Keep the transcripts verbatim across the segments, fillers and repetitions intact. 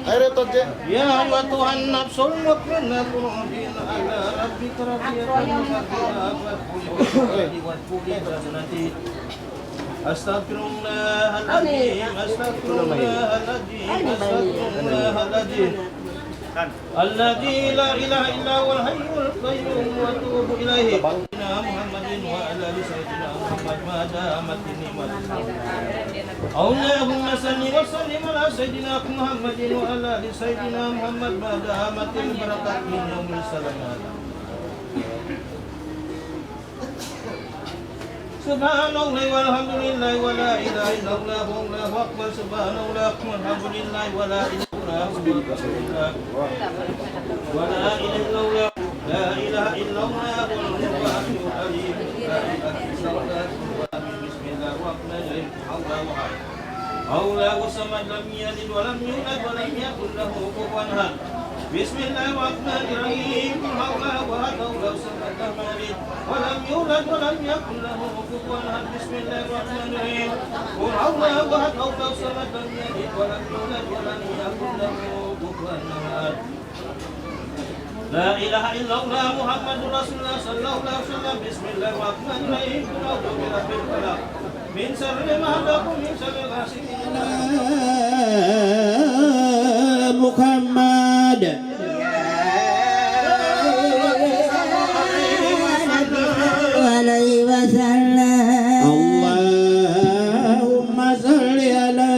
Ay, reto, je. يا أيتها النفس المطمئنة ارجعي إلى ربك راضية مرضية فادخلي في عبادي وادخلي جنتي. أستغفر الله العظيم، أستغفر الله العظيم، أستغفر الله العظيم. الذي لا إله إلا هو الحي القيوم وأتوب إليه. سيدنا محمد وعلى آل سيدنا محمد ما دامت النعمة. اللهم صل وسلم على سيدنا محمد وعلى آل سيدنا محمد ما دامت البركة من يوم السلام. سبحان الله والحمد لله ولا إله إلا الله والله أكبر. سبحان الله والحمد لله ولا إله إلا الله ولا إله إلا الله. لا إله إلا الله والله العلي الكبير. لا إله إلا الله. بسم الله الرحمن الرحيم. الله أكبر. الله الصمد، لم يلد ولم يولد ولم يكن له كفوا أحد. بسم الله الرحمن الرحيم. قل هو الله أحد، الله الصمد، لم يلد ولم يولد ولم يكن له كفوا أحد. بسم الله الرحمن الرحيم. قل هو الله أحد، الله الصمد، لم يلد ولم يولد ولم يكن له كفوا أحد. لا إله إلا الله محمد رسول الله صلى الله عليه وسلم. بسم الله الرحمن الرحيم. قل أعوذ برب الفلق. من شر ما خلق، من شر غاسق. محمد. عليه وسلم. اللهم صل على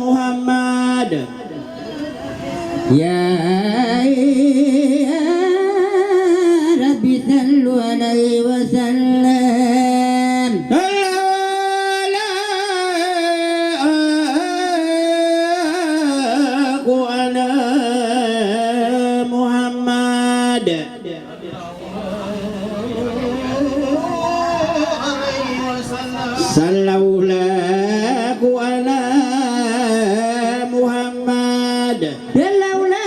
محمد. يا، يا رب صل عليه وسلم. صلوا على محمد. صلوا على محمد. صلوا على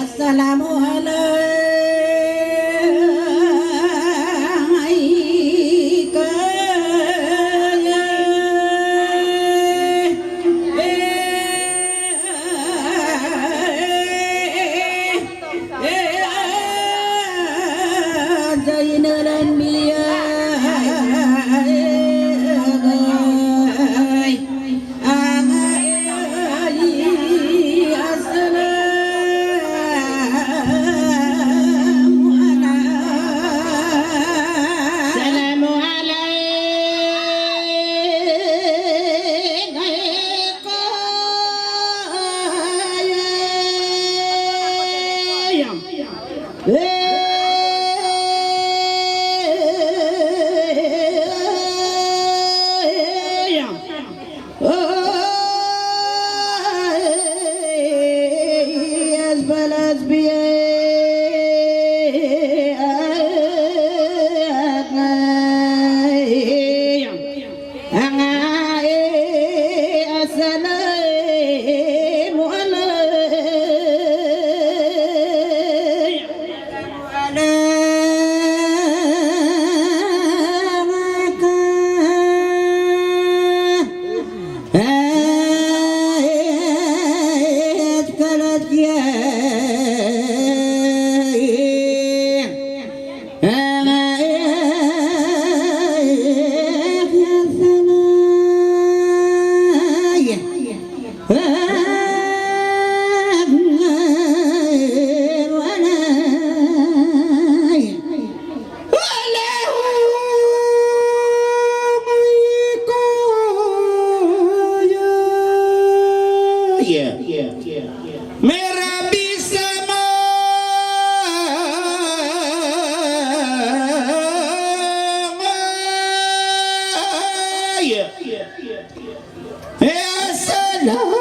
السلام عليك. السلام عليك. زين الأنبياء. السلام عليك. السلام عليك. من رب السماء. يا سلام.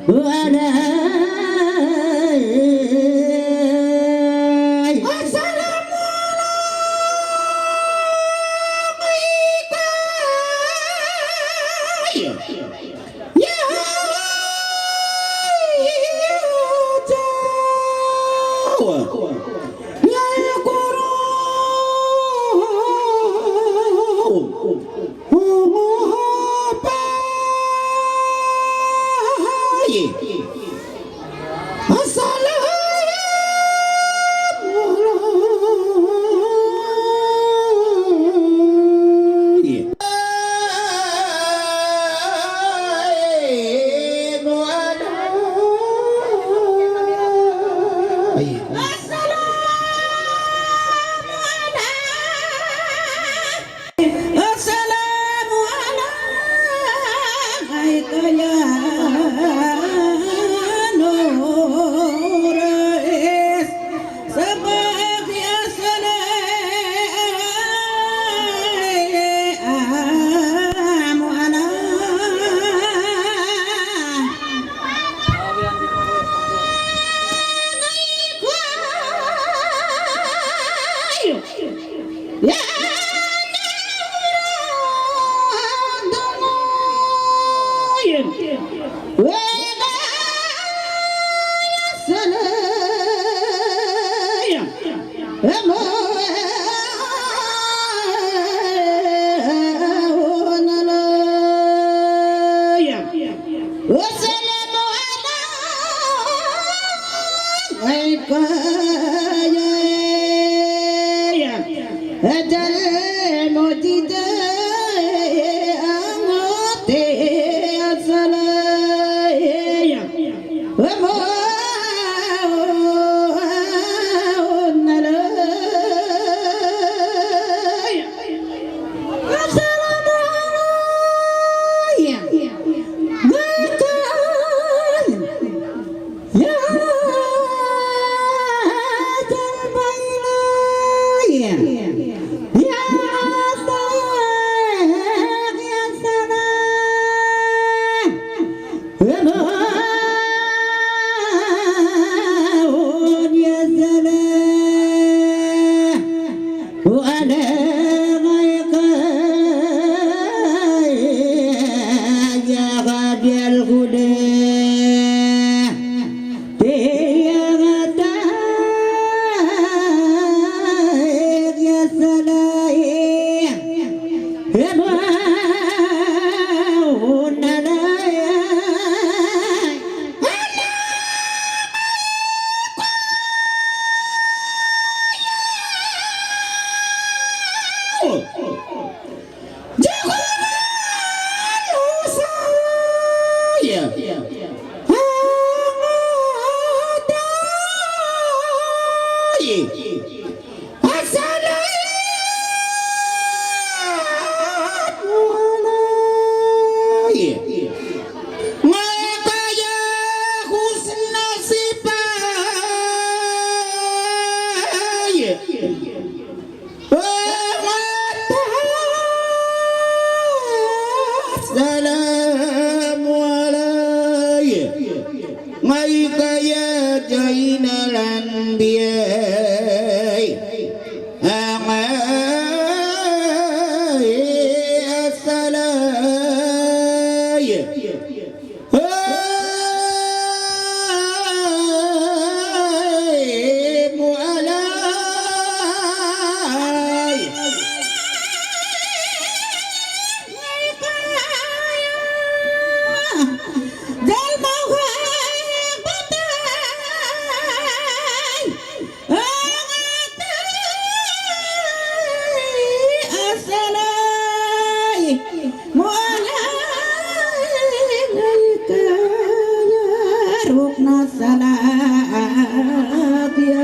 عليك. السلام عليك. يا يا القرآن. السلام عليكم. السلام عليك يا نور السماء يا سلام عليك. والسلام عليك يا ذا المجد. السلام عليك. يا ذا البيضاء، يا سلام، يا سلام. يا سلام. وعلى غيرك يا غادي الغلا، يا غدا يا سلام. يا بونا لا يا السلام عليك. Makaya husna sipay. السلام عليك يا زين الأنبياء. السلام السلام عليك يا ركن الصلاة،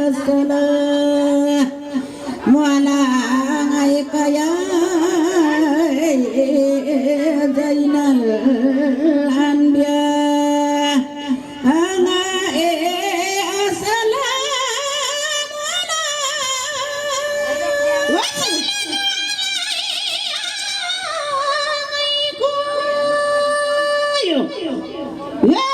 السلام عليك يا زين الأنبياء. أنا إيه السلام عليكم. يا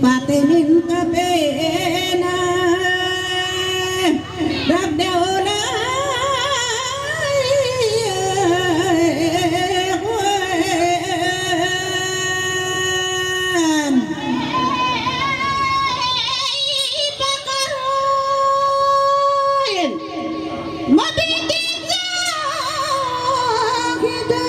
Pati min kapena. Dagdaw na ipakarun. Mabitin sa kita.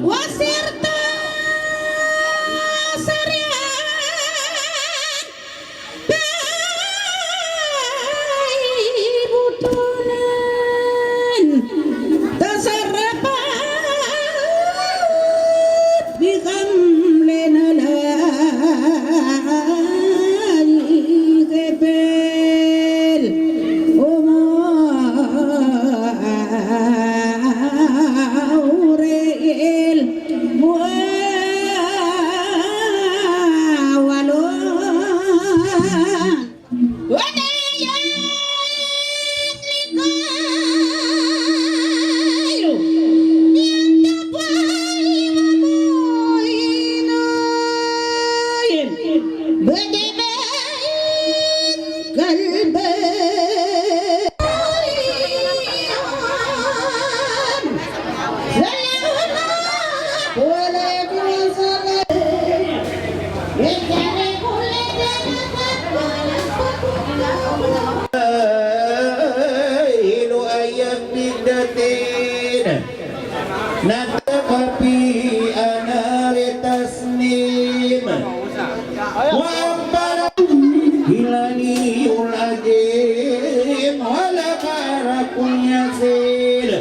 وسرت سريعا، تائب طولا، تصرفت بخمل نلائق في الأمور. Ilu ayam bidatin. Natakapi anari tasnim. Wa ampara ilaniyul ajim. Wala karakun yasil.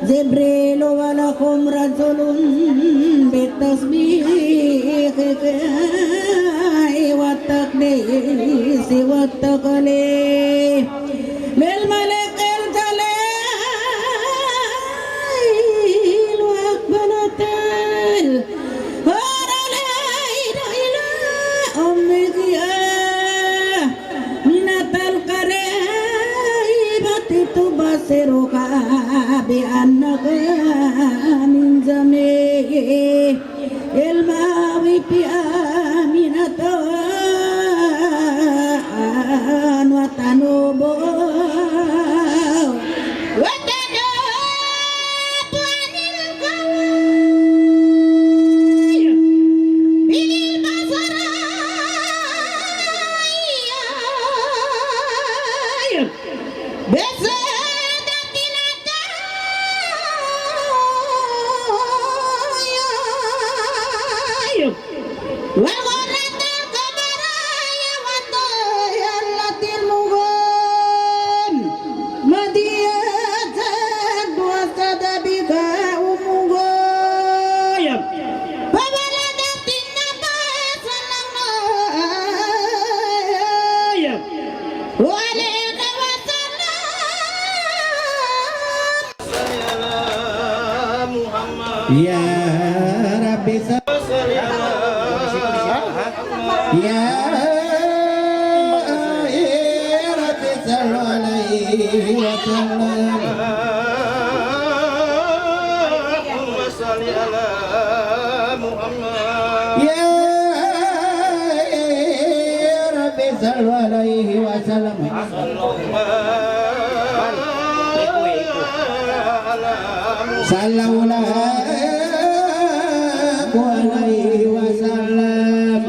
جبريل ولكم رسول بالتسبيح والتقديس والتكليم للملك الجليل وأقبلت الحور العين إلى أمك آمنة القريبة تبصرك بأنك من جميع الموت آمنة وتنوب وتنوب عن القوي بالبصر. بسيدة العطايا والغرة الكبرى والطير المغان مدية وسد بك أمغان فولدت النبي صلى الله عليه وسلم. يا رب صل يا رب صل عليه وسلم. يا رب صل عليه وسلم. صلى الله عليه وسلم.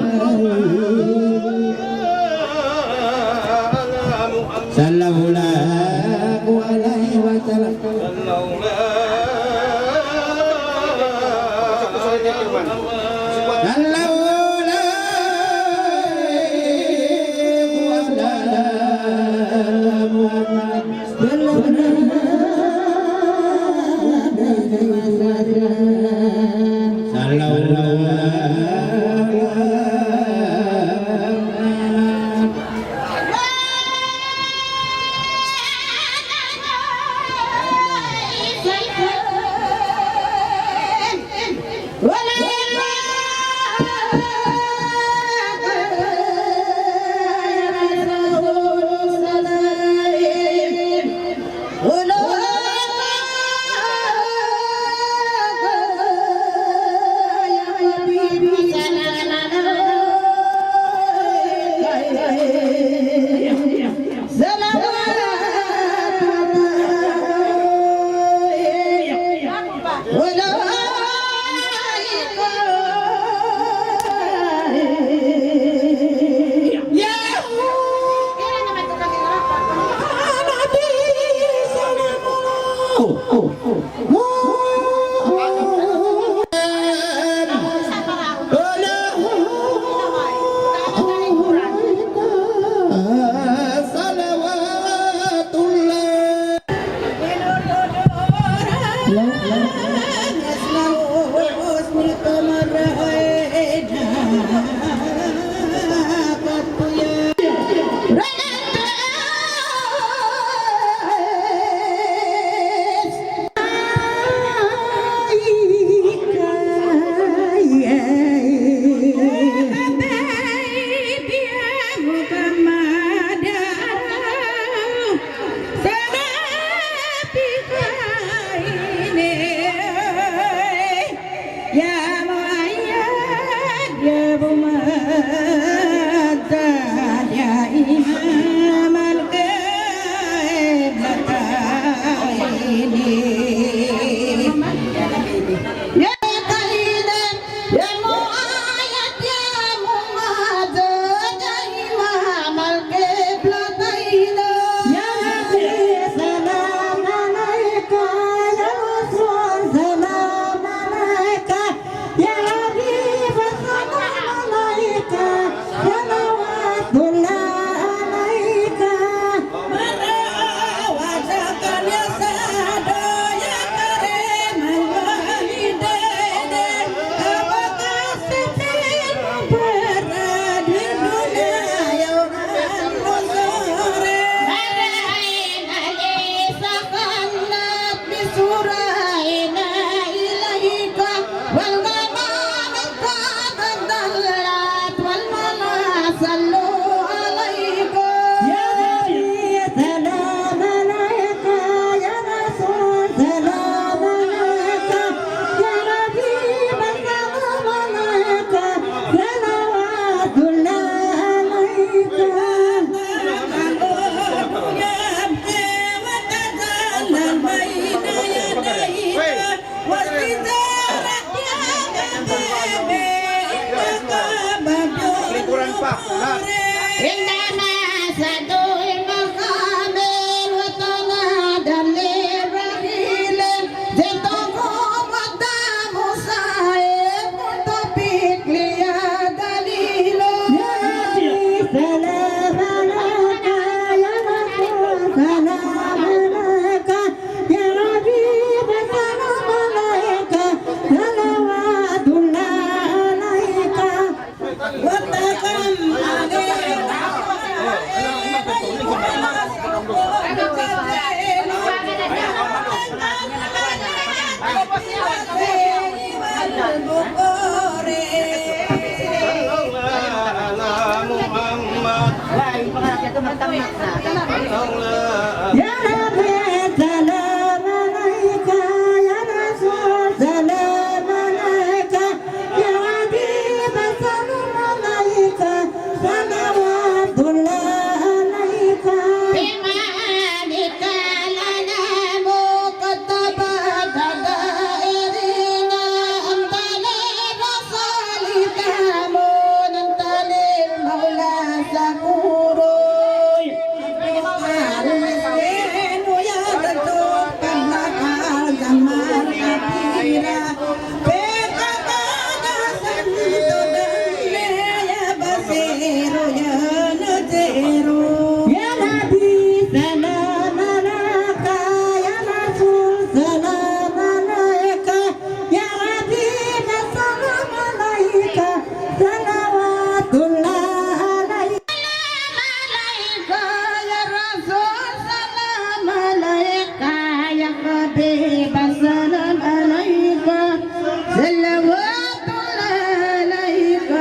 صلى الله عليه وسلم. صلى الله عليه وسلم. Pakulat. عندما سدوا المقابر وتنادى للرحيل، جئتكم قدام سيف ملتفت لي دليل. يا ربي سلام عليك، يا رسول سلام عليك، يا حبيب سلام عليك، صلوات الله عليك. يا نبي سلام عليك، يا رسول سلام عليك، يا حبيب سلام عليك، صلوات الله عليك. بمالك لنا مكتب دائرنا، أنت للرسول تامون، أنت للمولى شكور. المسكين يا دكتور، كما قال زمان كبيرا. يا نبي سلام عليك، يا رسول سلام عليك، يا حبيب سلام عليك، صلوات الله عليك. سلام عليك يا رسول، سلام عليك يا حبيب، سلام عليك، صلوات الله عليك.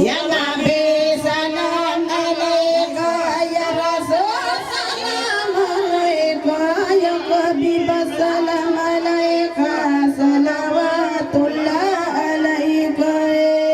يا نبي سلام عليك، يا رسول سلام عليك، يا حبيب سلام عليك، صلوات الله عليك. يا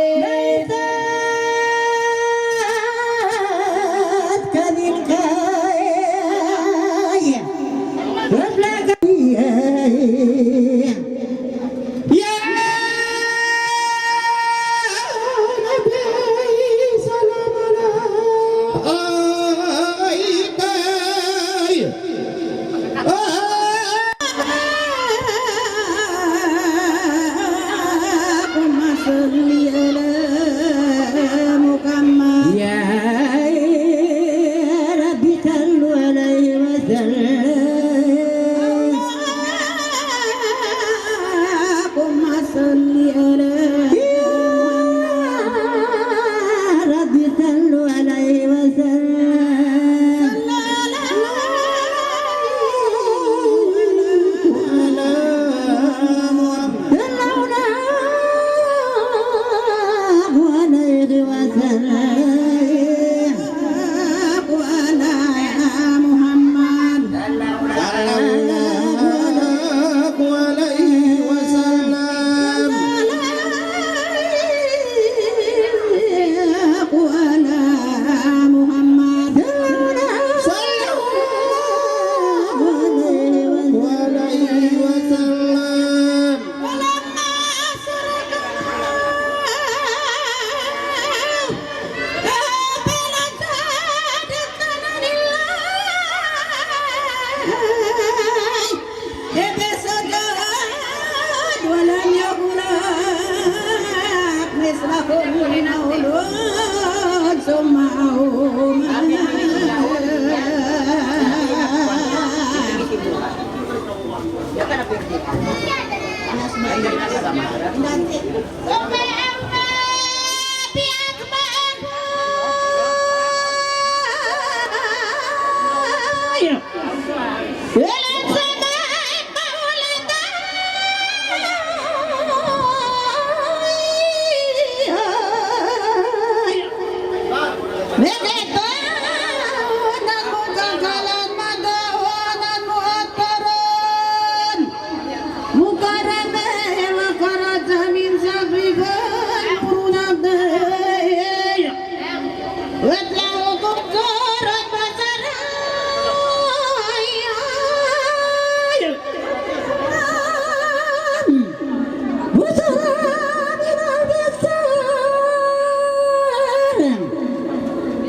نبي سلام عليك. اللهم صل على محمد. يا رب صل عليه وسلم. اللهم صل على، يا رب صل عليه وسلم. صلى الله عليه وسلم. على محمد. صلى الله عليه وسلم. على محمد. صلى الله عليه وسلم. ولما أشرق النور قابل زاد الثنى لله. بسجود ولم يكن مثله مولود ثم أومى. Wet lahu kung gurut basaran. Busaran minal bisaran.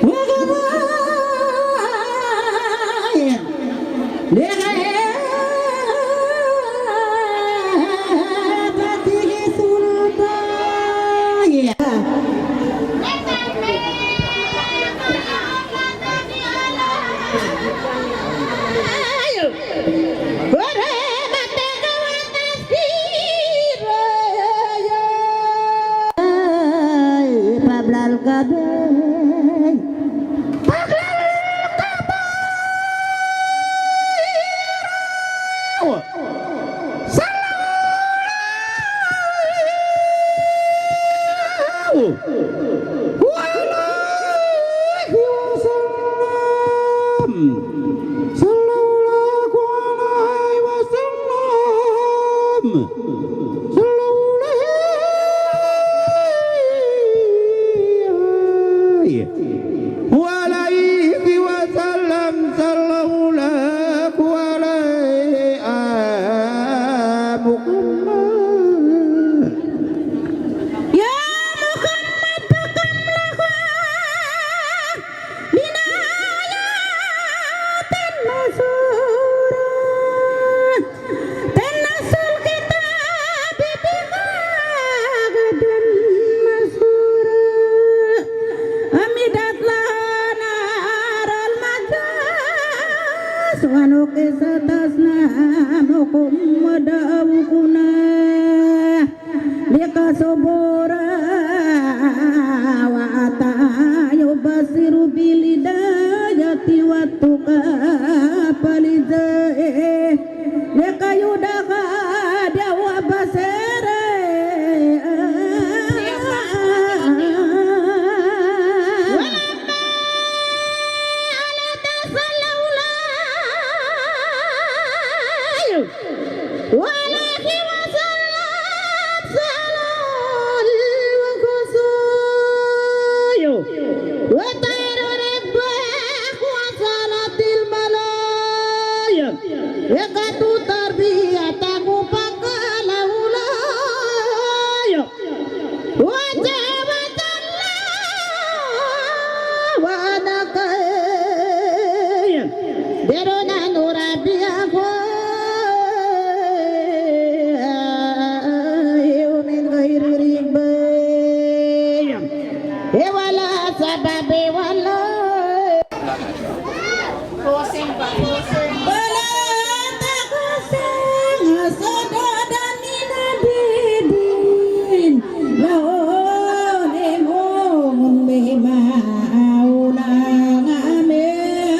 Wa gabain. Lika ya. Sallallahu alaihi wasallam. Sallallahu alaihi wasallam. Sallallahu alaihi wa alihi wasallam, sallallahu alaihi wa Muhammad. Ya Muhammad, takamlah binayatin masura. Tanasul kita bibihagadan masura. Amidat lana aral majas. Wanu kisatas na mukum madaw kuna. Lika subura wa atayu basiru bilidayati wa tuka paliza. Lika yudaka dawa basere. Walamma ala tasalawla. وعليه وسلم سلام القصايا وطير ربك وصلت الملايا وقد تربيته فقال أولايا وجاوز الله وأنا خير درنا نربي أخوي من غير ربي ولا سبب ولا Wala' takusang sadada min abidin, laun imun bima ulang amin.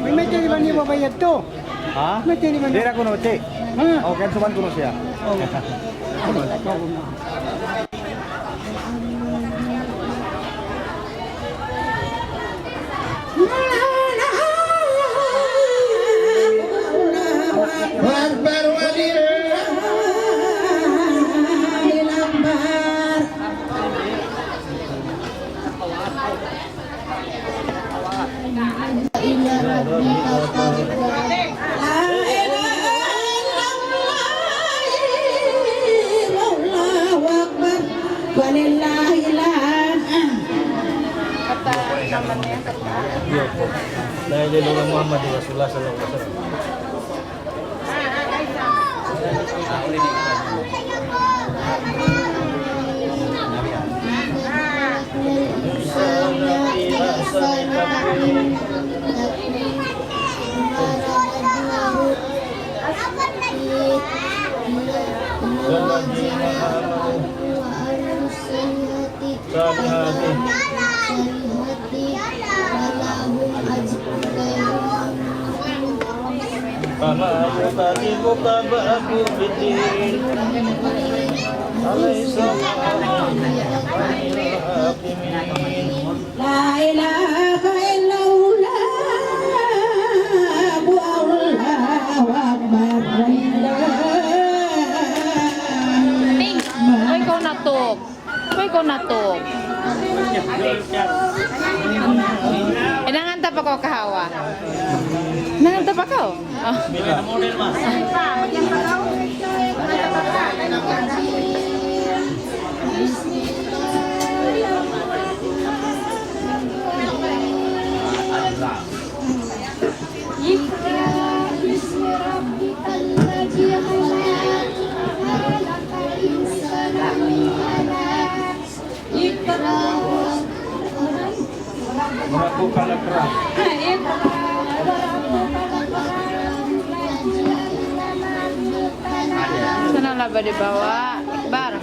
May, may tiniman niya ba bayad to? Ha? May tiniman niya. Dira kuno, Che. Ha? Okay, suman kuno siya. Oh. Iyo. Dahil ilung Muhammad Rasulullah sallallahu alaihi wasallam. والذين آمنوا وعملوا الصالحات فلهم أجر غير ممنون. فما يبدل الله بالدين. أليس الله بأحكم الحاكمين. La ilaha illallah, Allahu Akbar, walillah. Ting, uy, ikaw na to. Uy, ikaw na to. Eh, nanganta pa kaw kahawa. Nanganta pa kaw. Ah. اقرأ باسم ربك الذي خلق، خلق الإنسان من علق. اقرأ. Mayta' na laba di bawa', Akbar.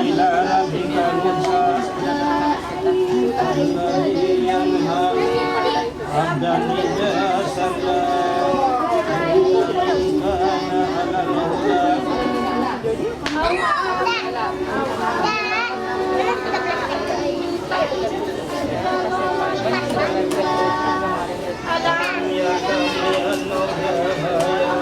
إلى ربك المنتهى. الذي ينهى عبدا إذا صلى. إن الإنسان لربه لكنود. ألم يعلم بأن الله يرى.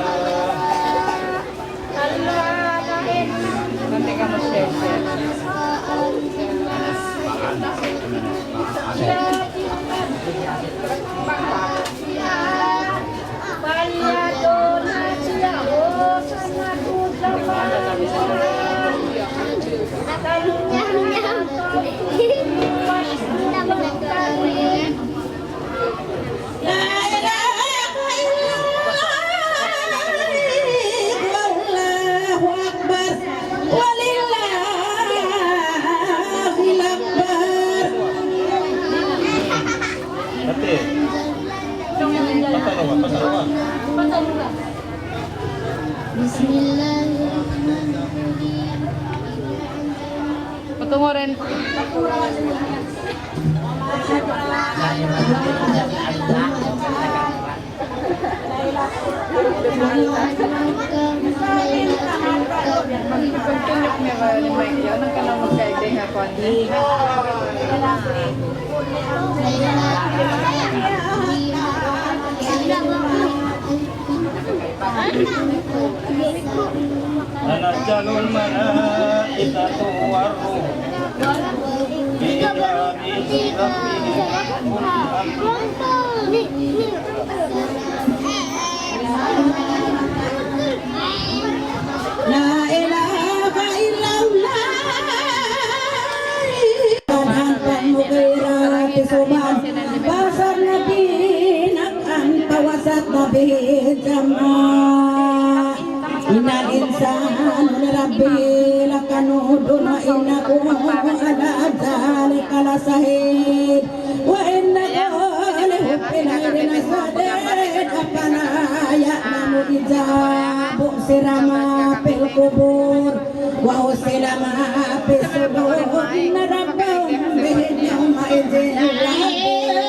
لا إله إلا الله، والله أكبر، ولله الأكبر. بسم الله الرحمن الرحيم. Patungurin. تنزل الملائكة والروح فيها بإذن ربهم من كل أمر. لا إله إلا الله. عن المغيرة شعبة، فأثرن به نقعا فوسطن به جمعا. إن الإنسان لربه لكنود وإنه على ذلك لشهيد وإنه لحب الخير لشديد أفلا يعلم إذا بعثر ما في القبور وحصل ما في الصدور إن ربهم بهم يومئذ لخبير.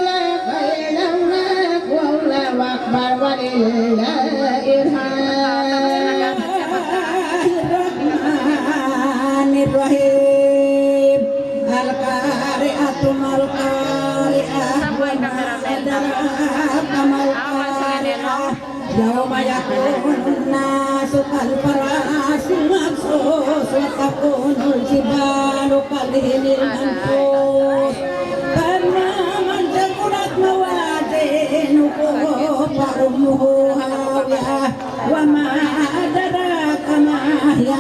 إله إلا الله، والله أكبر، ولله الحمد. الرحمن الرحيم. القارعة ما القارعة. وما أدراك ما القارعة. يوم يكون الناس كالفراش المبثوث وتكون الجبال كالعهن المنفوش. فأما من ثقلت موازينه فأمه هاوية وما أدراك ما هي.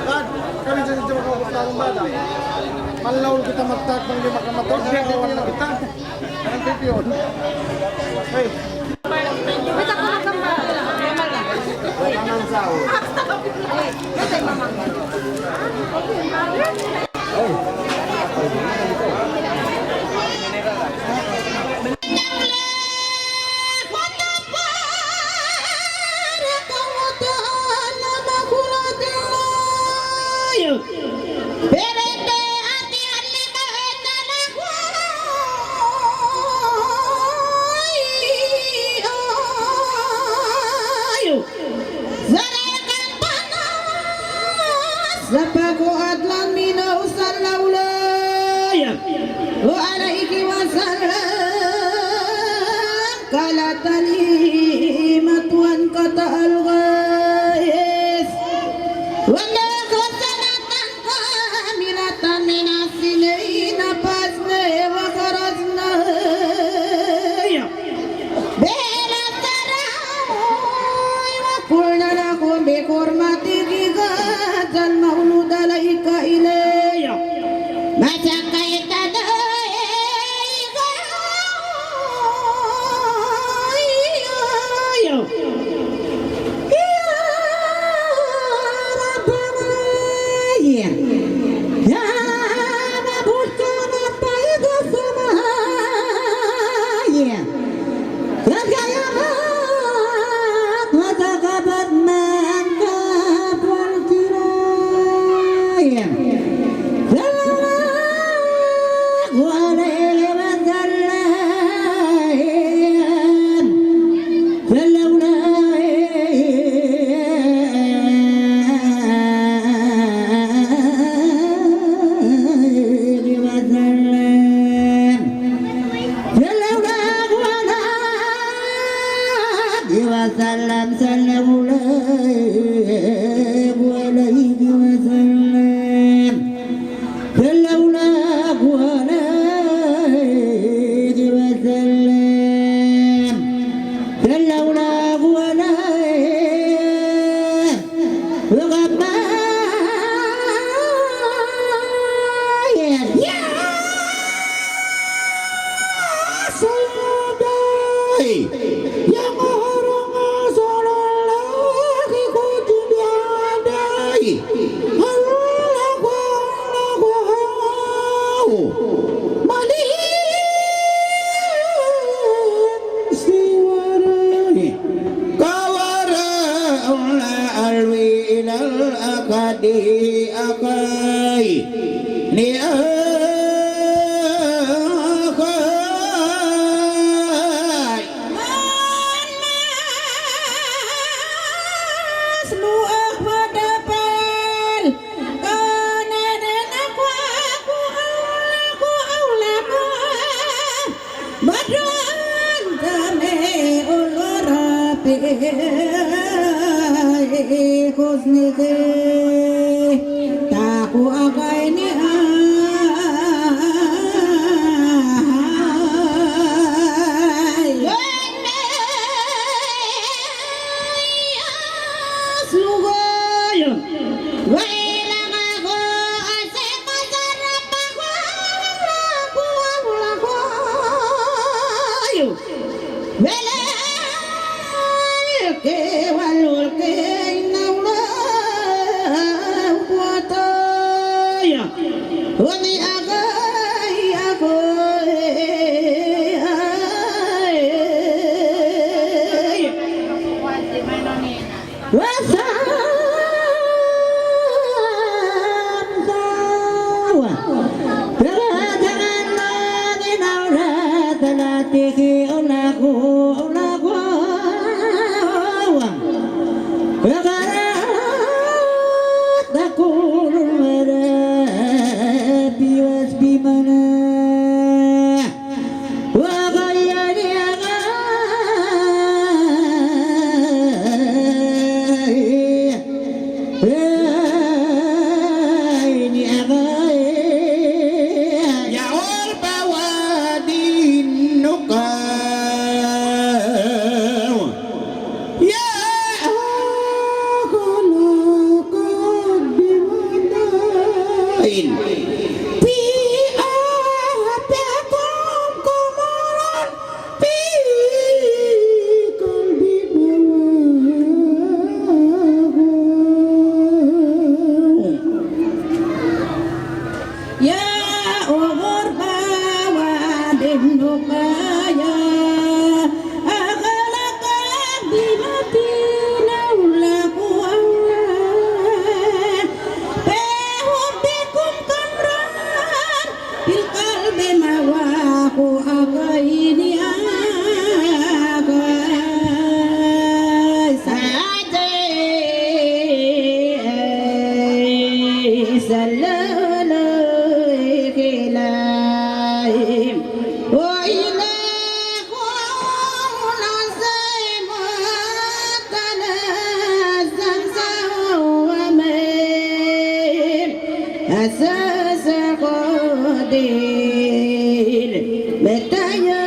Kan, kami sa inyo mga kapatid, bala. Manlaon kita magtatang di makamatod, di awan na kita. Ang pipiyon. Hey. Anong sao? Sarakan panas, sapaku adlan minau sallaulaya. Wa alaihi wasallam, kalatani matuan kata al-ghais. Wa la khasanatan kamilatan min as-sinin nafasna wa kharajna. Bela sarawi wa qulna lahum bi hurmati hadhal maulud alayka ilayya. Masa kaitan ilayya. وسلم، صلى الله عليه وسلم. صلى الله عليه وسلم. صلى الله عليه وسلم. يا سيدي، يا مهر رسول الله، خذ بيدي. الله، الله، الله. Mali siwara. Kawara alwi ilal akadi akai. Ni akai. Mas luah madapal. Kana dan aku, aku, aku, aku, aku. Badran kami ulur api husniki. Taku akai ni ay. Sugay. Wa ilang aku asik masarap aku. Aku, aku, aku. Belal ke walul ke naula kuataya. Uni agai agai. Wasam sawa. Pagkajangan na ginawra talatihi ulaku ulaku. Pagkajangan Ini abai. Yaul bawa dinuka. Ya akhlaq dimudain. Fi ahdakum kumaran. Fi qalbi bawahu. Ya ugur bawa dimnu kaya. Akhlaq dimatina ulakuan. Fi hubbikum kamran. Fil qalbi mawahu akai ni akai. Saja sallallahu alaihi wa ila qawla zaimat. Asas qadir betaya.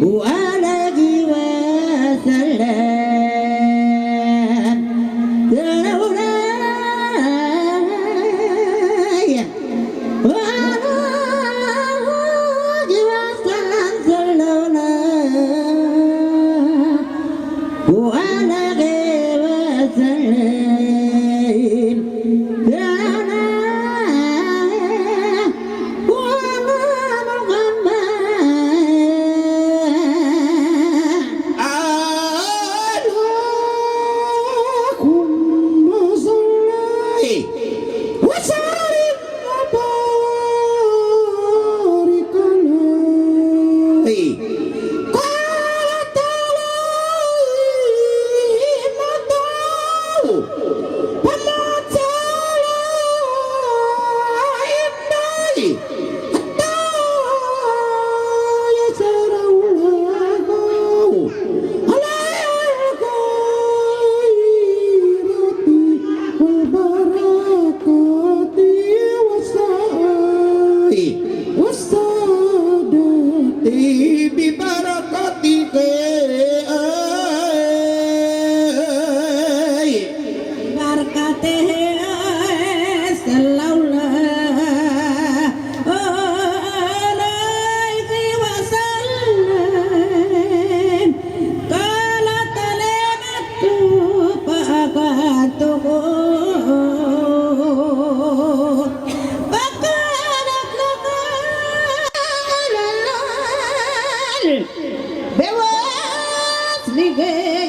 وعليه وسلم. وعليه وسلم. وعليه وسلم. اللهم صل وسلم وبارك عليه. قالت عليه مداه فما زال عندي حتى يسر الله على الخيرات والبركات والسعادة والسعادة ببركته. بركته صلى الله عليه وسلم. قالت حليمة فأخذته فقالت له بوصلك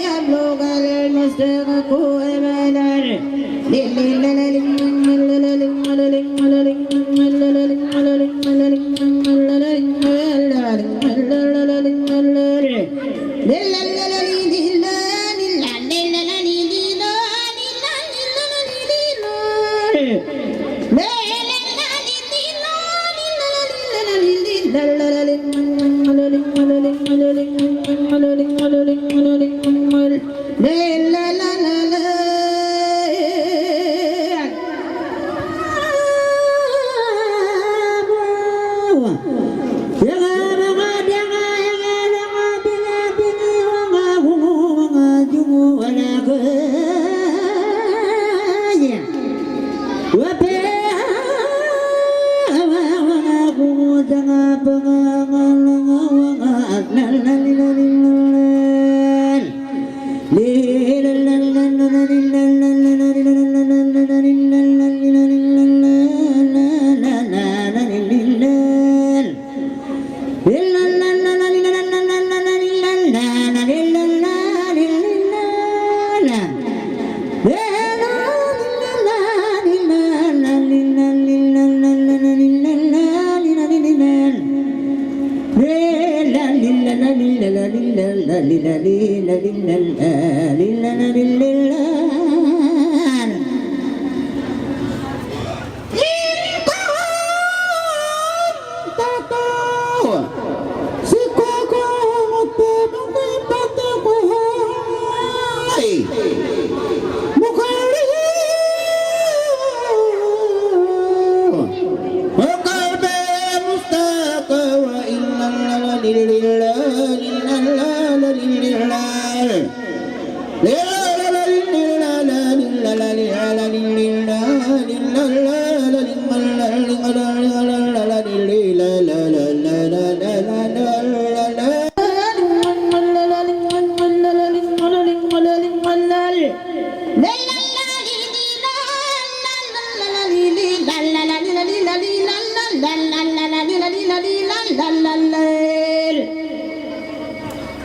يبلغ المشرق والمغرب.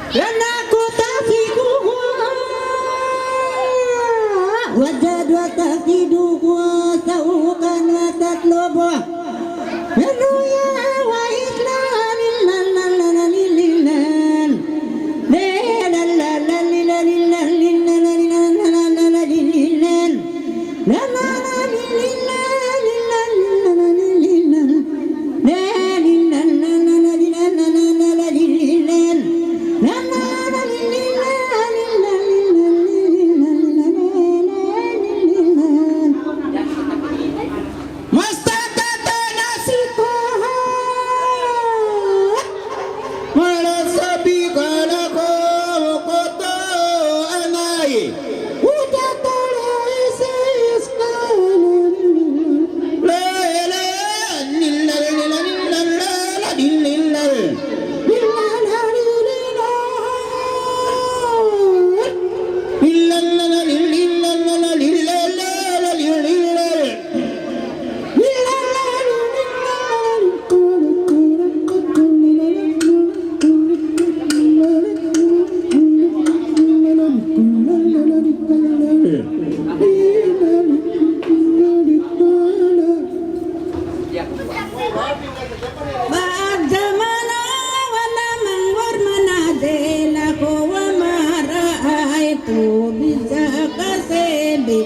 Lana kutafiduha, wajad watafiduha, saukan watatlubuha. Ruya wa islam, lillan, lillan, lillan. Ba'da mana wala mangwar manazil aku wa mara'aitu biza kasibi.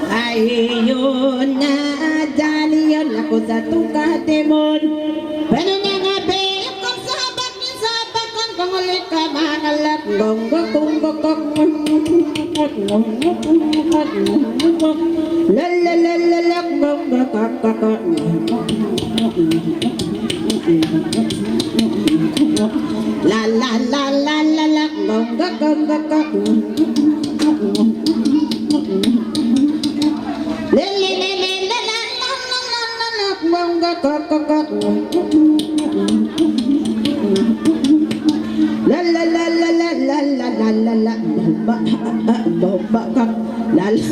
Ayun na, jali yun, aku sa tukatimun. Pwede nga nga, be, yung kang sahabat, yung sahabat, kang pangulit ka, mangalap, gonggo, gonggo, gonggo. La la la la la la la la la la. Bomba, bomba, kak, la la.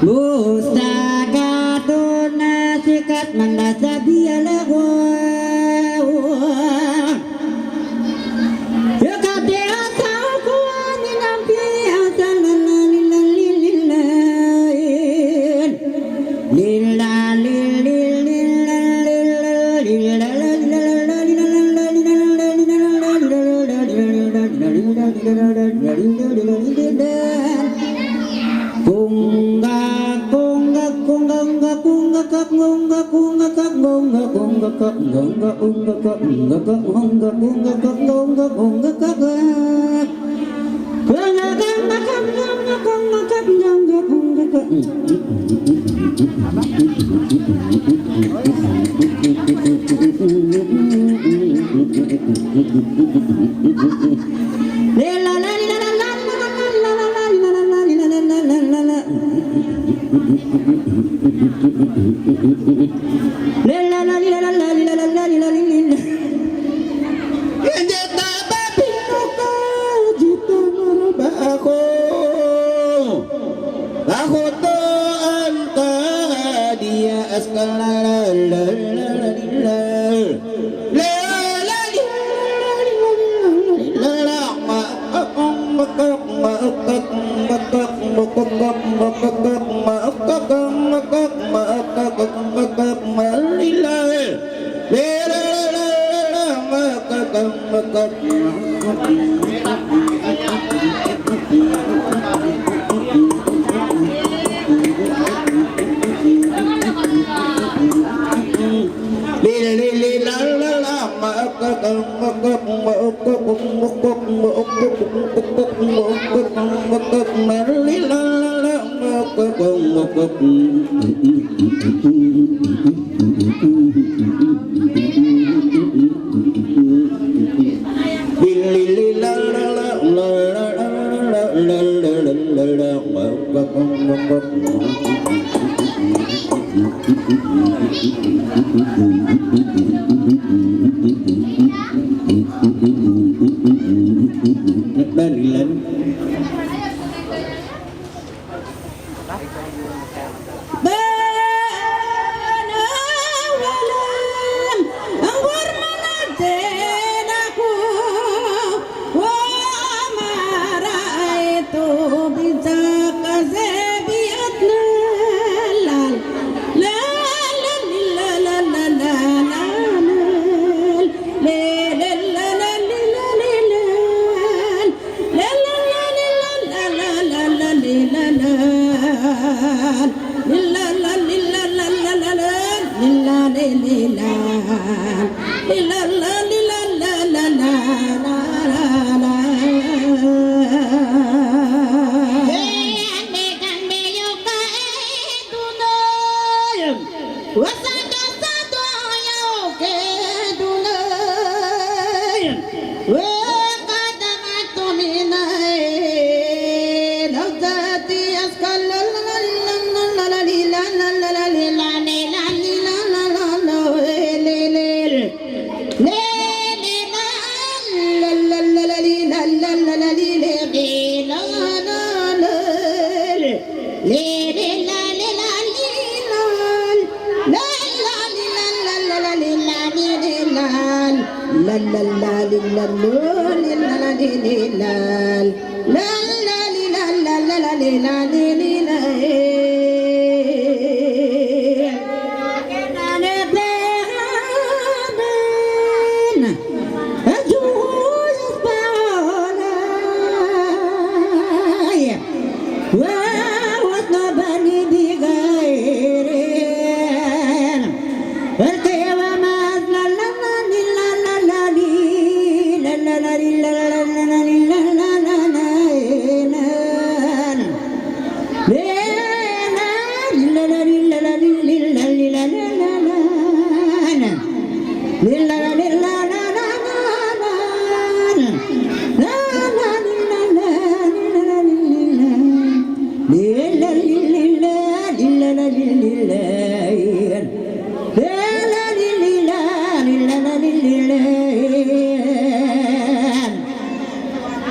Gusta ka tu na sikat man da sa biya lagu. Sikat di asaw ku ani nampi asal na na ni na ni ni na. Jita marba aku. Aku tu angka dia askal. Bana walam anggur manadin aku wa maraitu bidzaka zabiat nalal. La la li la la la la la la. Le le la la li la li la.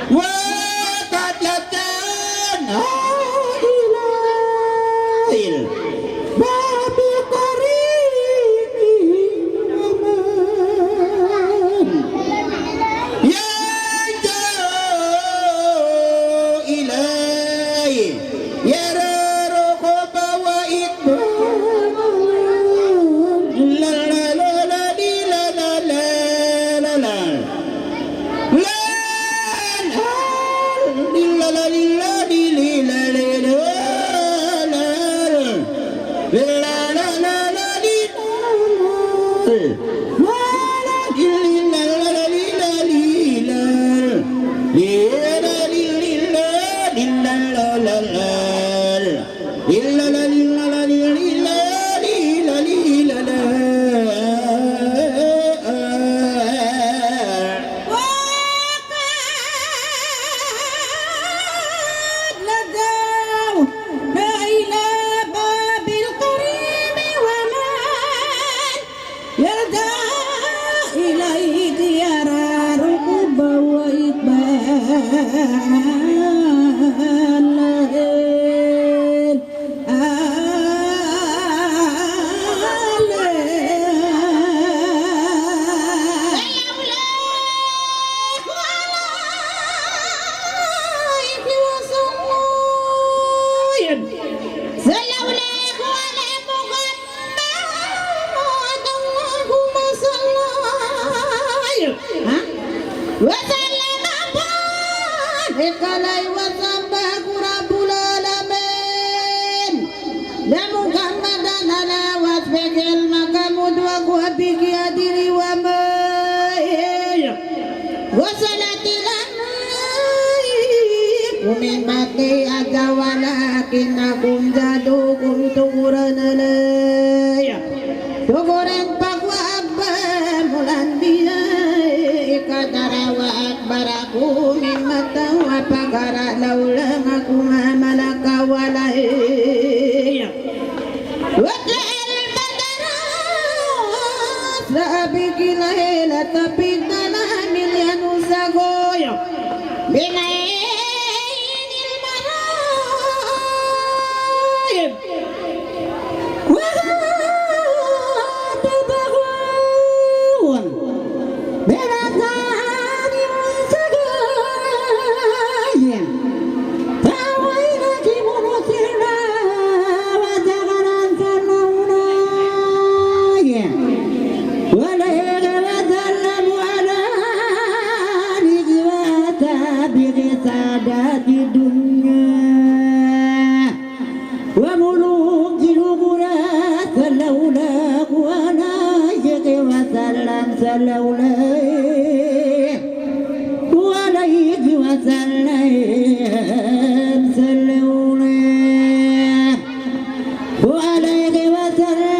وقد لتنا إلى الباب الكريم أمان. يا جو إلهي، يا رب وإقبال. لا، لا، لا، لا، لا، لا، لا، لا. وقد لجأنا إلى باب الكريم ومن يلجأ إليه يرى ركبا وإقبالا. Mati aja walakin akum jadu kum tuguran alay. Tuguran paku abba mulan biya ikadarawa akbar aku mimatawa pagara laulang aku mamalaka walay. Wajah al-badara sabi kilaila tapi tanah milian usagoyo. Binainil maraib. Wa tadawun. Binatani sagayin. Taway na kimunusirna. Wa jagaran sanaunay. Wa lay gawa salamu ala. Nigi wa tabi sadati dunya. Wa muluk jilugura salaula kuana jeke wa salam salaula. Wa alaihi wa salam salaula. Wa alaihi wa salam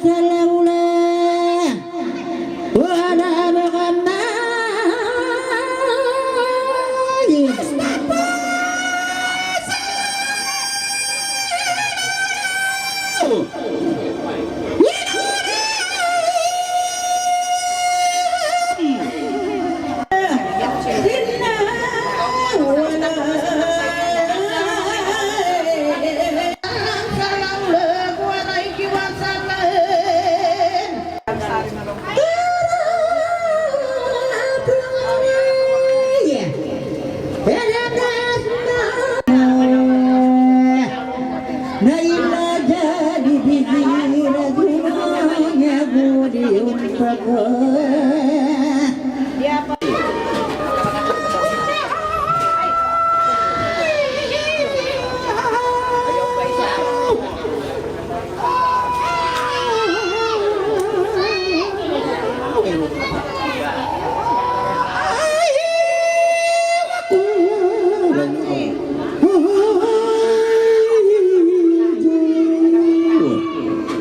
salaula. وعلى محمد. Na illa jadi bihira dunya budi umpaka.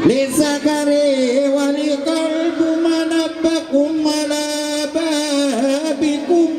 للذكر والكلب منبكم على بابكم.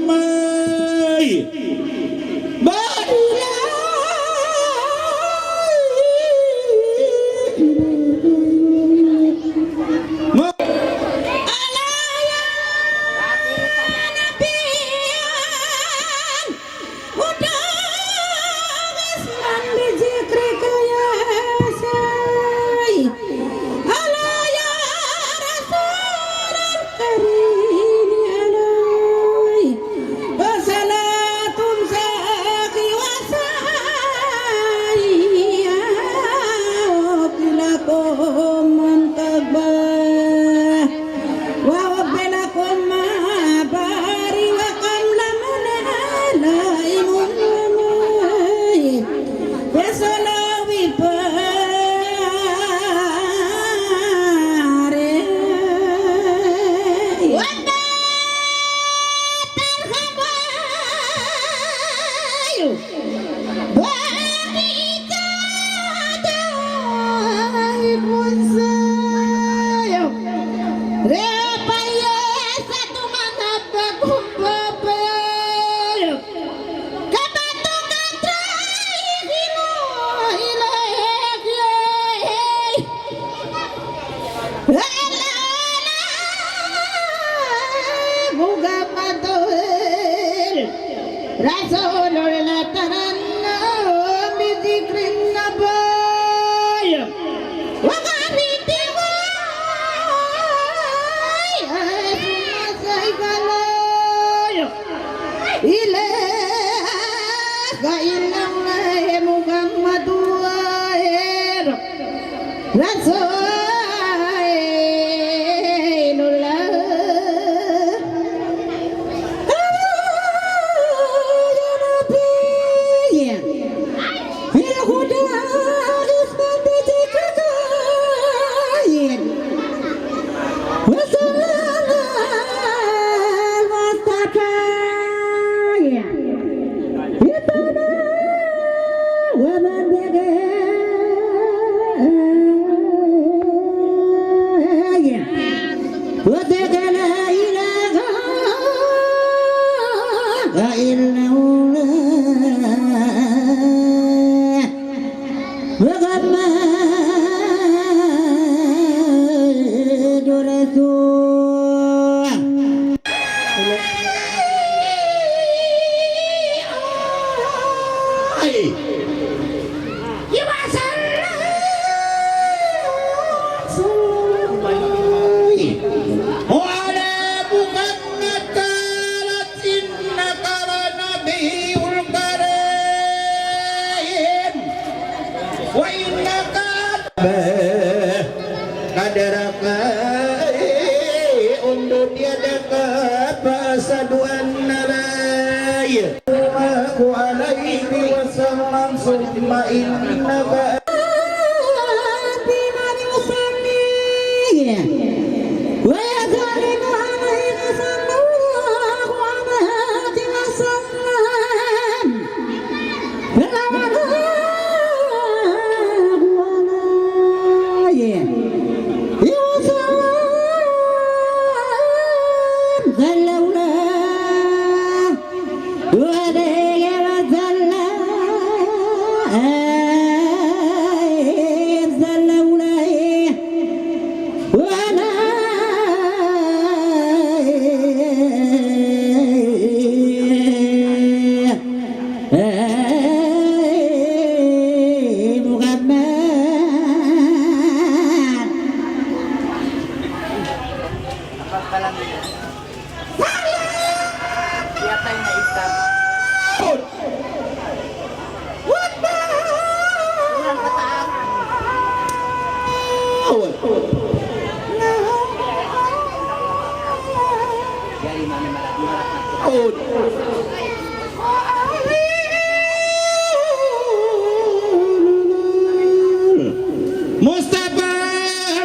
ألا يا رسول الكريم عليه الصلاة والسلام. وقبلكم ما باري وقبل من لا يمني. Besok lebih pare. Wanda tarhabayu. Bagi jadai kunsayu. Repaya satu manapa kumpapayu. Kapatukan try hino ilahek yay. Muhammad Rasulullah taranna bi zikrin nabawi. Wa qaritiwa. Ay, ay, sumasay kalayo. إله إلا الله محمد رسول الله. Ito na, wa man dege. Wa dege la ilaha illallah. Muhammadur Rasul. وعلى محمد قالت إنك لنبي كريم وإنك قدرك عند يدك فأشهد أن لا إله إلا الله عليه وسلم ثم إنك ويظلم عليه صلى الله عليه وسلم. Mustafa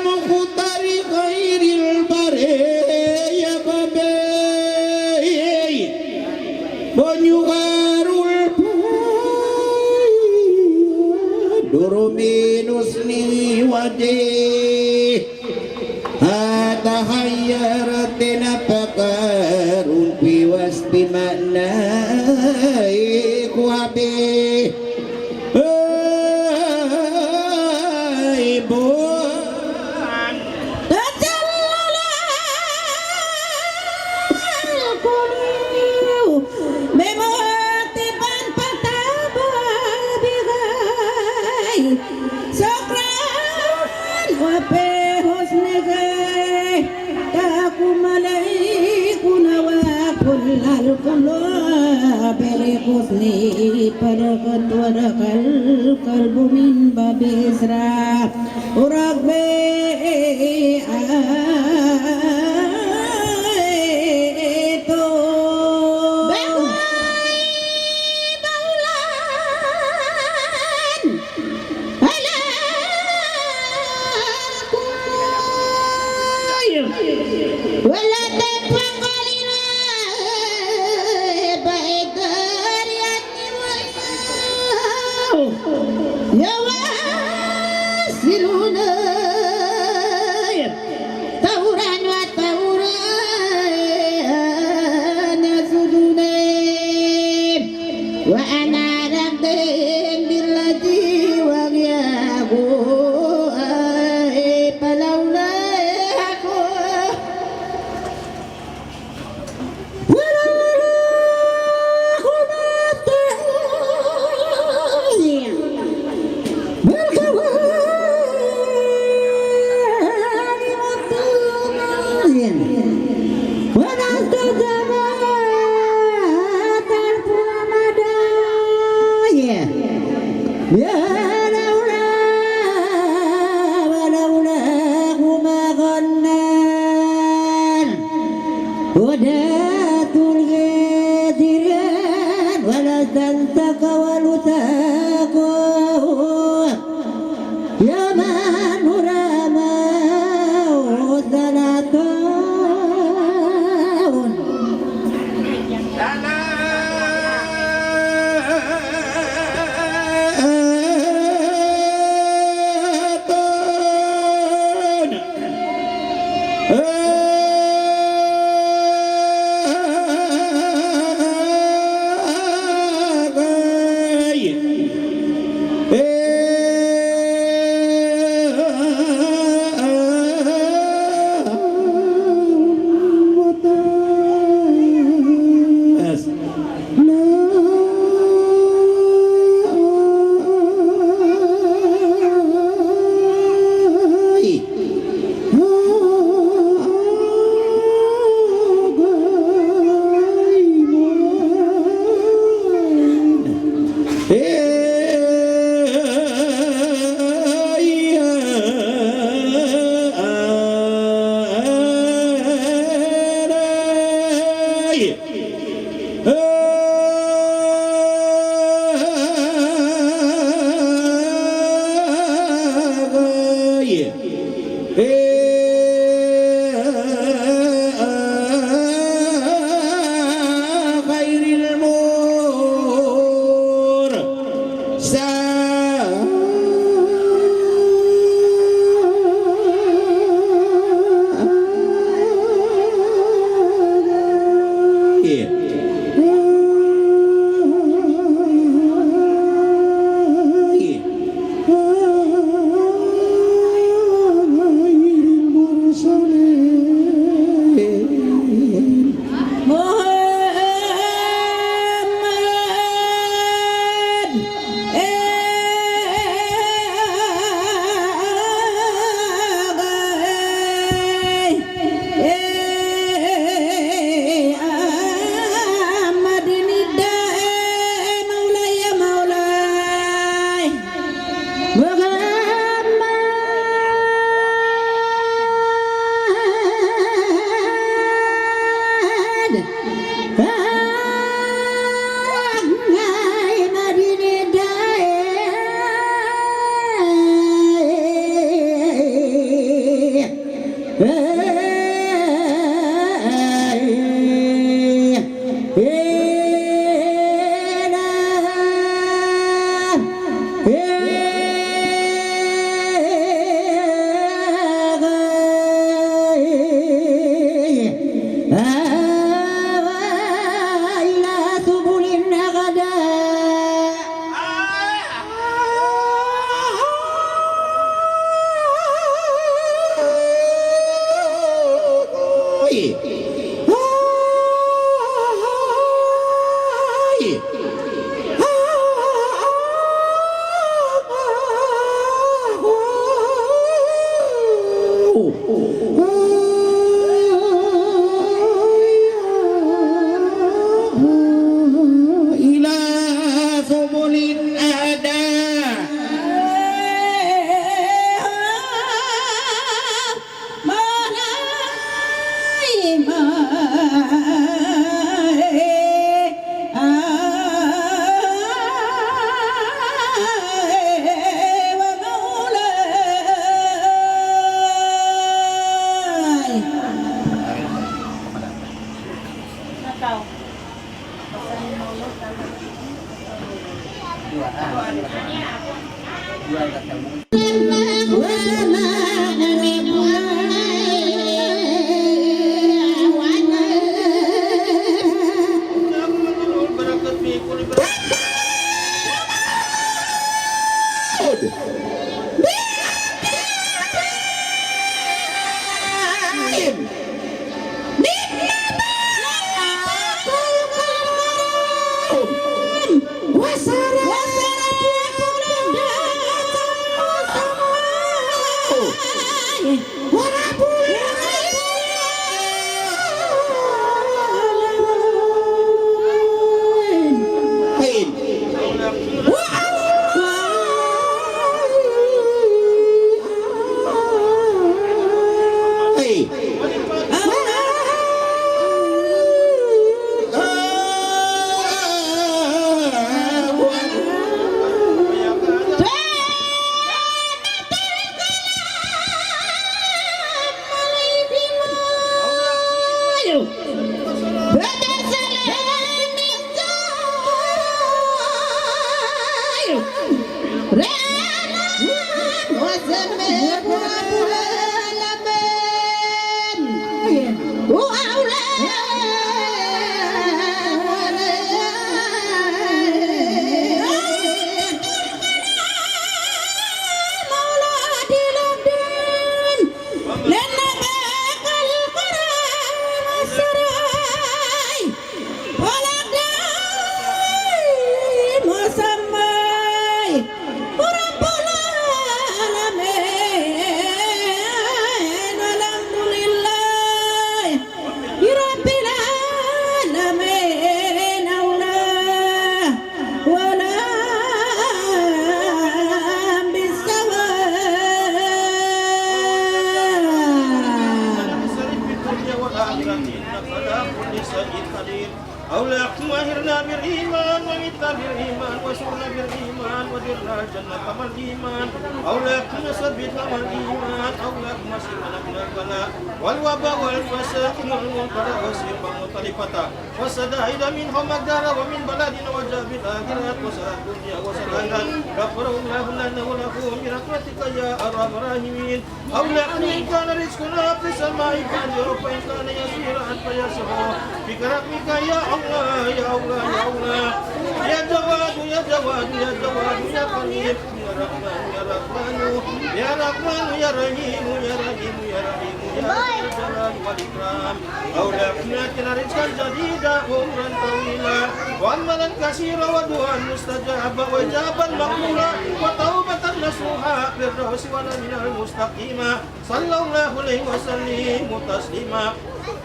Mukhtari khairil bariyah kabe. Banyukarul durumi nusni wajih. Hata hayar tena pakarun piwas di makna ikhwabi. Ibu. Tajallala al-qulubu bimawtiban pataba bigay. Sukran wa fi husnihi takum alaykuna wa kullal qulubi li husnihi farakat wa rakal qalbu min babi isra. Urag be itu. Bahuy bahulan. Ala kuy. Wala tagpakalina. Baik dari يواصلون طورا وطورا يسجدون وأنا ربهم بالتي وهي أقوى فلولا يكون يا لولا ولولا ما غنى هداة الغادرين ولا تنسك ولتاكو يا من هرما وثلاثون. خير المرسلين. إلى سبل الهدى. بالإيمان وسرنا بالإيمان ودخلنا الجنة مع الإيمان. اللهم ثبتنا مع الإيمان. اللهم أصبنا من البلاء والوباء والفساد والمنكر والسيف والمطلفة والشدائد منهم الدهر ومن بلدنا وجاب الآخرة وساء الدنيا وساء الآخرة. غفر الله لنا ولكم برحمتك يا أرحم الراحمين. اللهم إن كان رزقنا في السماء فأنزله، وإن كان يسيرا فيسره بكرمك يا الله، يا الله، يا الله. يا جواد، يا جواد، يا جواد، يا كريم، يا رحمن، يا رحمن، يا رحمن، يا رحيم، يا رحيم، يا رحيم، يا ذا الجلال والإكرام. اللهم آتنا رزقا جديدا وعمرا طويلا وعملا كثيرا ودعاء مستجابا وإجابة مقبولا وتوبة نصوحا في الفردوس والأعلى المستقيم. صلى الله عليه وسلم تسليما.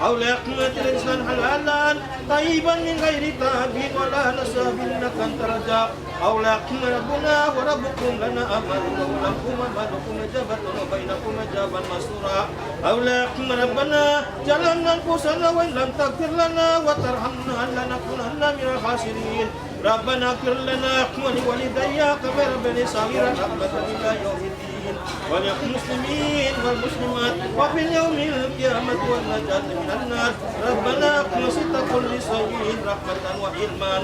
اللهم آتنا رزقا حلالا طيبا من غير تعب ولا نصب إنك أنت الرزاق. اللهم ربنا وربكم لنا أعمالنا ولكم أعمالكم عجبا وبينكم عجبا مستورا. اللهم ربنا ظلمنا أنفسنا وإن لم تغفر لنا وترحمنا لنكونن من الخاسرين. ربنا اغفر لنا ولوالدينا كما ربيانا صغارا رحمة إلى يوم الدين. وللمسلمين والمسلمات وفي يوم القيامة والنجاة من النار. ربنا وسعت كل شيء رحمة وعلما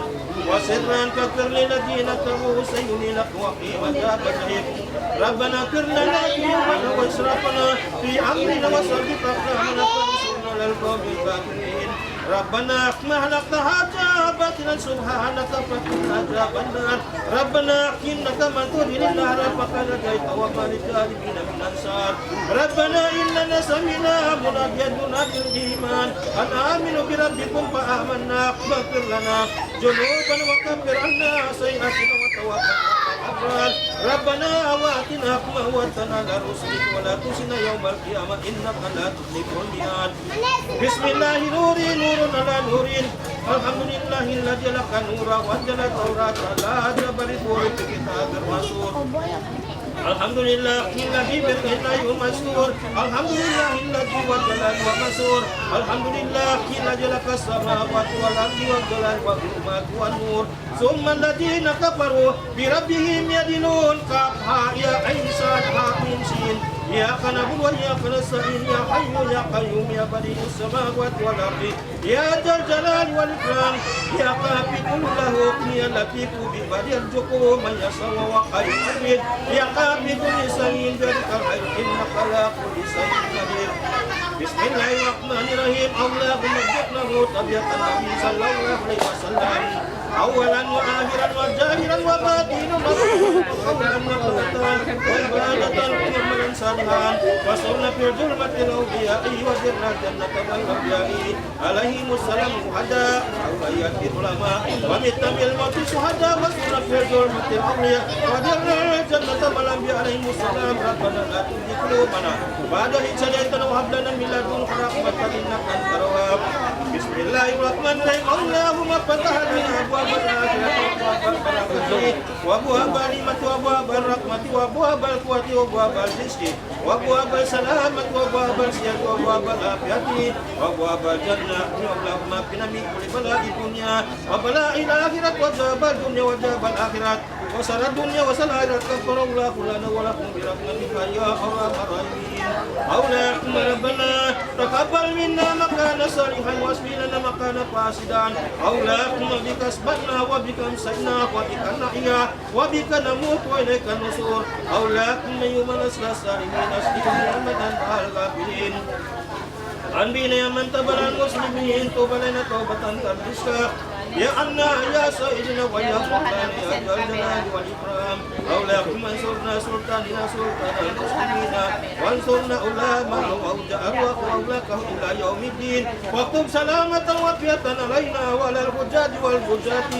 وسرا فاغفر للذين تابوا وأصلحوا وأقيموا عذاب الجحيم. ربنا اغفر لنا ذنوبنا وإسرافنا في أمرنا وثبت أقدامنا فانصرنا على القوم الكافرين. ربنا ما خلقت هذا باطلا سبحانك فقنا عذاب النار. ربنا إنك من تدخل النار فقد أخزيته وما للظالمين من أنصار. ربنا إننا سمعنا مناديا ينادي للإيمان أن آمنوا بربكم فآمنا فاغفر لنا ذنوبنا وكفر عنا سيئاتنا وتوفنا مع الأبرار. ربنا وآتنا ما وعدتنا على رسلك ولا تخزنا يوم القيامة إنك لا تخلف الميعاد. بسم الله نوري نور على نور. الحمد لله الذي خلق نورا وأنزل التوراة على جبل طور بكتاب مسطور. الحمد لله الذي بيده الخير المستور. الحمد لله الذي هو الجلال والمستور. الحمد لله الذي خلق السماوات والأرض والجبال والظلمات والنور. ثم الذين كفروا بربهم يعدلون. كهيعان. إياك نعبد وإياك نستعين. يا حي يا قيوم يا بديع السماوات والأرض يا ذا الجلال والإكرام. يا كافي كل له يا لطيف بعباده يرزق من يشاء وهو خير الرازقين. يا كافي كل شيء بيدك الخير إنك على كل شيء قدير. بسم الله الرحمن الرحيم. اللهم ارزقنا طبيعة النبي صلى الله عليه وسلم أولا وآخرا وظاهرا وباطنا وقولا وفعلا وعبادة وعملا صالحا وسرنا في ظلمة الأولياء وسرنا الجنة مع الأنبياء عليهم السلام شهداء أو حياة العلماء ومتنا بالموت شهداء وسرنا في ظلمة الأولياء وسرنا الجنة مع الأنبياء عليهم السلام. ربنا لا تزغ قلوبنا بعد إذ هديتنا وهب لنا من لدنك رحمة إنك أنت الوهاب. بسم الله الرحمن الرحيم. اللهم افتح لنا أبواب الآخرة وأبواب البركة وأبواب النعمة وأبواب الرحمة وأبواب القوة وأبواب الرزق وأبواب السلامة وأبواب الصحة وأبواب العافية وأبواب الجنة. اللهم اكفنا من كل بلاء الدنيا وبلاء الآخرة وعذاب الدنيا وعذاب الآخرة وشر الدنيا وشر الآخرة. غفر الله لنا ولكم برحمتك يا أرحم الراحمين. اللهم ربنا تقبل منا ما كان صالحا وأصلح لنا ما كان فاسدا. اللهم بك أصبحنا وبك أمسينا وبك نحيا وبك نموت وإليك النشور. اللهم يا من أصلح الصالحين أصلح لنا من أصلح الغافلين. أنبئنا يا من تاب على المسلمين توب علينا توبة ترضى بها. يا الله يا سيدنا ويا مولانا يا ذا الجلال والإكرام. اللهم انصرنا سلطاننا سلطان المسلمين وانصرنا علماءهم وأولياءهم وأولياءهم إلى يوم الدين. واكتب سلامة وعافية علينا وعلى الحجاج والغزاة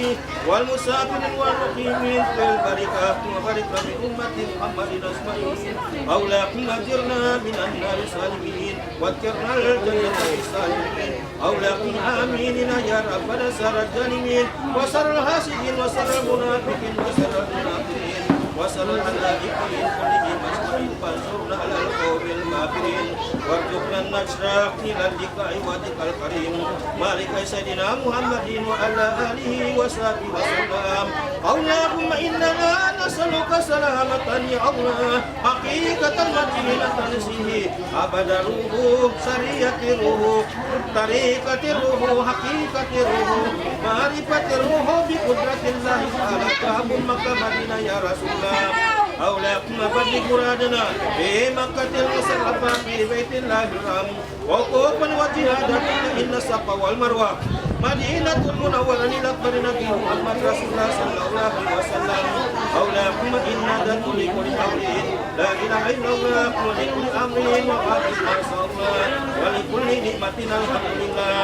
والمسافرين والمقيمين في البرية وبرية من أمة محمد أجمعين. اللهم أجرنا من النار سالمين وأدخلنا الجنة سالمين. اللهم آمين يا ربنا شر الظالمين وشر الحاسدين وشر المنافقين وشر المنافقين وشر الخلائق كلهم أجمعين فانصرنا على القوم الكافرين. وارزقنا النصر إلى لقاء وجهك الكريم. مالك سيدنا محمد وعلى آله وصحبه وسلم. اللهم إنا نسألك سلامة يا الله، حقيقة مدينة نسيه، أبد روح، سرية روح، طريقة روح، حقيقة روح، معرفة روح، بقدرة الله تعالى، باب مكة مدينة يا رسول الله. اللهم بلغ مرادنا في مكة المشرفة في بيت الله الحرام، وقوفا وجهادا إن الصفا والمروة مدينة منورة إلى قبر نبي محمد رسول الله صلى الله عليه وسلم. اللهم إنا ندعوك لكل أمر لا إله إلا الله، ولكل أمر وقت ما شاء الله، ولكل نعمة الحمد لله،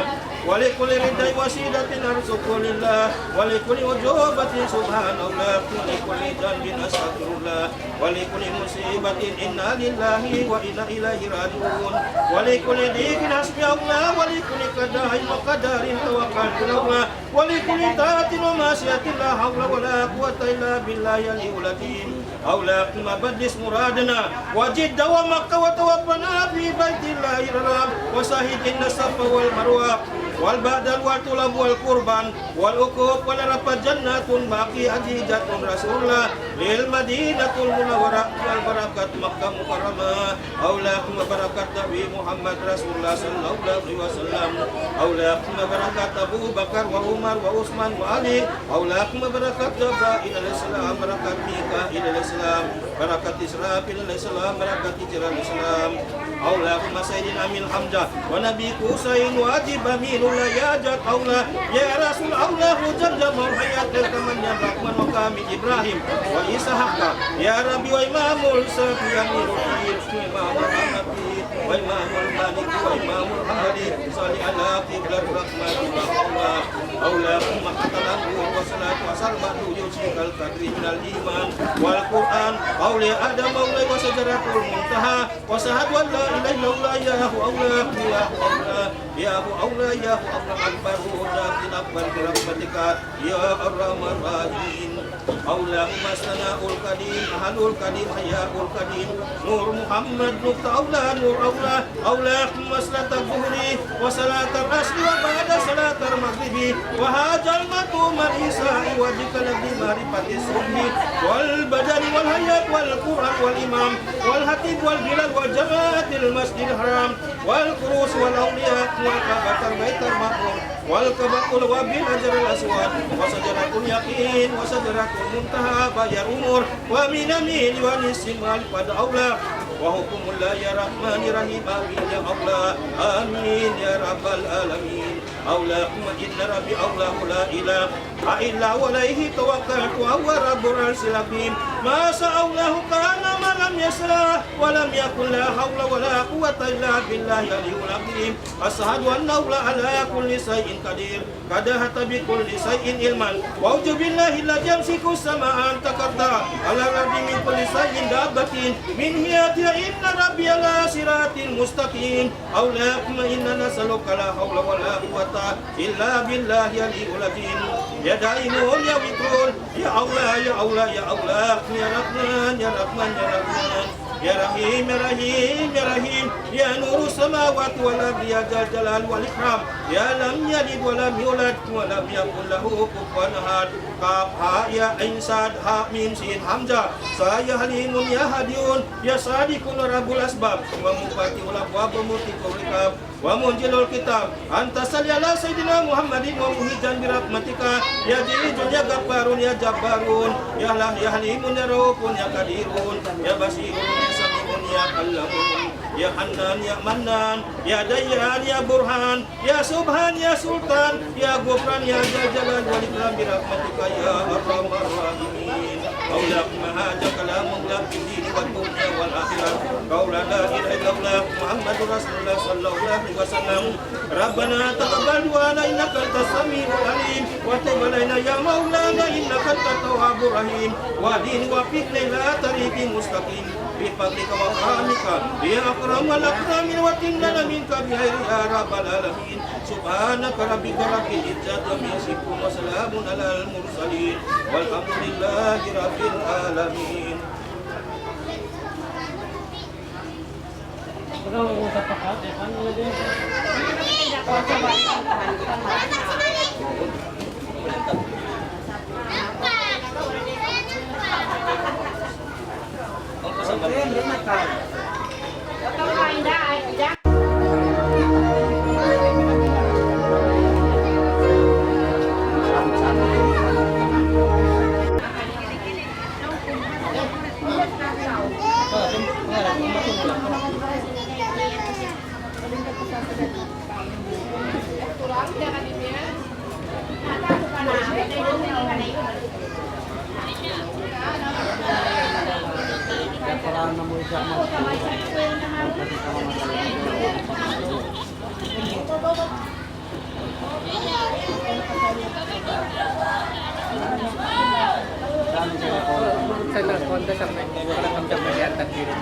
ولكل رضا وسعادة الرزق لله، ولكل عقوبة سبحان الله، ولكل ذنب أستغفر الله، ولكل مصيبة إنا لله وإنا إليه راجعون، ولكل ضيق حسبي الله، ولكل قضاء وقدر توكلت على الله، ولكل طاعة ومعصية لا حول ولا قوة إلا بالله العلي العظيم. اللهم بلغ مرادنا وجدة ومكة وتوفنا في بيت الله الحرام وسعيد عند الصفا والمروة والبدل والطلب والقربان والوقوف والعرفات جنات باقي عزيزة رسول الله للمدينة المنورة والبركة مكة مكرمة. اللهم بركة نبي محمد رسول الله صلى الله عليه وسلم. اللهم بركة أبو بكر وعمر وعثمان وعلي. اللهم بركة جبرائيل عليه السلام، بركة ميكائيل عليه السلام، بركة إسرافيل عليه السلام، بركة جبريل عليه السلام. اللهم سيدنا أمير حمزة ونبي حسين واجب أمين الله يا جد الله يا رسول الله جل جمال حياة الكمال يا رحمن مقام إبراهيم وإسحاق يا ربي وإمام الصف يا أمير الدين وإمام الحنفي وإمام المالكي وإمام الحنبلي صل على قبلة الرحمة يا الله. اللهم أنت النور والصلاة والسلام يوشك القدر من الإيمان والقرآن أولياء آدم أولياء وشجرة المنتهى وأشهد أن لا إله إلا الله يا هو أولى يا هو أولى يا هو أولى يا هو أولى أكبر ذات الأكبر برحمتك يا أرحم الراحمين. اللهم ثناء القديم، أهل القديم، حياء القديم، نور محمد، نقطة أولى، نور أولى، اللهم صلاة الظهر وصلاة العصر وبعد صلاة المغرب وهذا المقام العشاء وذكر بمعرفة الصبح والبدن والحياة والقرآن والإمام والخطيب والبلال والجماعة المسجد الحرام والقروس والأولياء والكعبة البيت المعمور والكعبة الكبرى بالحجر الأسود وشجرة اليقين وشجرة المنتهى بيع الأمور ومن يمين وعن الشمال قد أولى وحكم الله يا رحمن يا رحيم آمين يا الله آمين يا رب العالمين. اللهم إن ربي الله لا إله إلا هو عليه توكلت وهو رب العرش العظيم. ما شاء الله كان وما لم يشأ ولم يكن لا حول ولا قوة إلا بالله العلي العظيم. أشهد أن الله على كل شيء قدير. قد أحاط بكل شيء علما. وأعوذ بالله الذي يمسك السماء أن تقطع على الأرض من كل شيء دابة من حياتها إن ربي على صراط مستقيم. اللهم إنا نسألك لا حول ولا قوة إلا بالله العلي العظيم. يا دائم يا وتر يا الله يا الله يا الله يا رحمن يا رحمن يا رحمن يا رحيم يا رحيم يا رحيم يا نور السماوات والأرض يا ذا الجلال والإكرام يا لم يلد ولم يولد ولم يكن له كفوا أحد. كاف هاء يا عين صاد حاء ميم سين همزة. سا يا حليم يا هادي يا صادق رب الأسباب ومفاتيح الأبواب وموثق الرقاب ومنزل الكتاب. أنت صل على سيدنا محمد ومهجا برحمتك يا عزيز يا غفار يا جبار يا الله يا حليم يا رؤوف يا قدير يا بصير يا سميع يا علام يا حنان يا منان يا ديان يا برهان يا سبحان يا سلطان يا غفران يا ذا الجلال والإكرام برحمتك يا أرحم الراحمين. قولا ما هذا كلام الله في الدين والدنيا والآخرة. قولا لا إله إلا الله محمد رسول الله صلى الله عليه وسلم. ربنا تقبل دعاءنا إنك أنت السميع العليم وتب علينا يا مولانا إنك أنت التواب الرحيم. واهدنا ووفقنا إلى طريق مستقيم بفضلك وكرمك يا أكرم الأكرمين وتمنعنا منك بخير يا رب العالمين. سبحان ربك رب العزة عما يصفون وسلام على المرسلين والحمد لله رب العالمين. Sa' nagpunta sa' may, wala' kami sa' may yata diri.